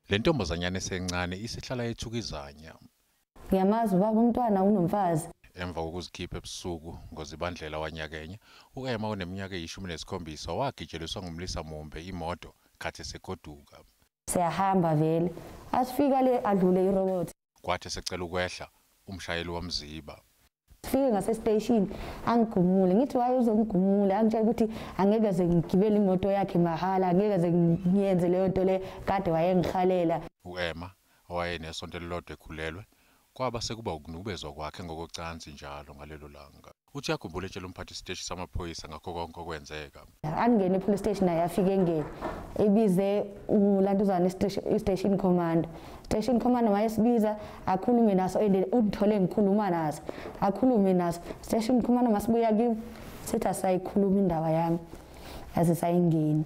Le ntombazanyana esencane isihlala ethukizanya. Ngiyamazi ubaba umntwana unomfazi. Emva kokuzikhipha ebusuku ngoZibandlela wanyakenye, u-Emma oneminyaka eyi-17 wagitsheliswa ngumlisa mumbe imoto khathi esegoduka. Siyahamba vele. Asifika le adlule irobot. Kwathi esecela ukwehla, umshayeli wamziba. Sifike ngase-station angigumule, ngithi waye uzongigumula, angitshela ukuthi angeke ze ngigibele imoto yakhe mahhala, angeke ze ngiyenze leyo nto le kade wayengihalela. U-Emma owayenesonto elilodwa ekhulelwe kwaba sekuba ukunukubezwa kwakhe ngokocansi njalo ngalelo langa. Uthi uyakhumbula etshela umphathi siteshi samaphoyisa ngakho konke okwenzeka. Angene e-police station naye afike engene ebize ulantuzana i-station commander. Station commander wayesibiza akhulume naso, and undithole ngikhuluma naso, akhulume naso. Station commander masibuya kimi sithi asayikhuluma indaba yami, asisayingeni.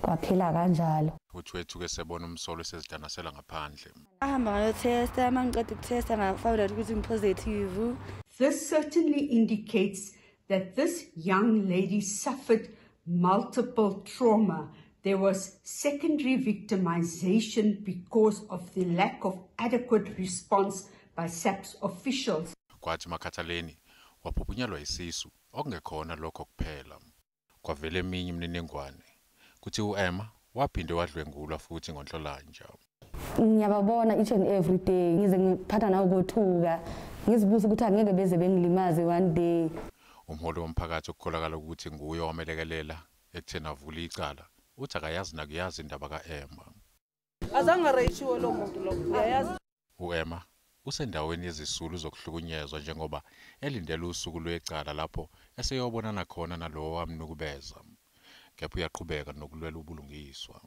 Kwaphela kanjalo. Uthi wethuke sebona umsolo esezidanasela ngaphandle. Ahamba ngayothesta, uma ngiqeda ukuthesta nga-found out ukuthi ngi-positive. This certainly indicates that this young lady suffered multiple trauma. There was secondary victimization because of the lack of adequate response by SAPS officials. Kwathi makhathaleni waphuphunyelwa isisu okungekhona lokho kuphela. Kwavela eminye imininingwane kuthi u-Emma waphinde wadlwengulwa futhi ngoNhlolanja. Ngiyababona each and every day, ngize ngiphatha nawo kothuka, ngizibuza ukuthi angeke beze bengilimaze one day. Umholi womphakathi okukholakala ukuthi nguye owamelekelela ekutheni avule icala uthi akayazi nakuyazi indaba ka-Emma. Azange areyishiwe lo muntu lo, uyayazi. U-Emma usendaweni yezisulu zokuhlukunyezwa njengoba elindele usuku lwecala lapho eseyobonana khona nalowo wamnukubeza. Kepha uyaqhubeka nokulwela ubulungiswa.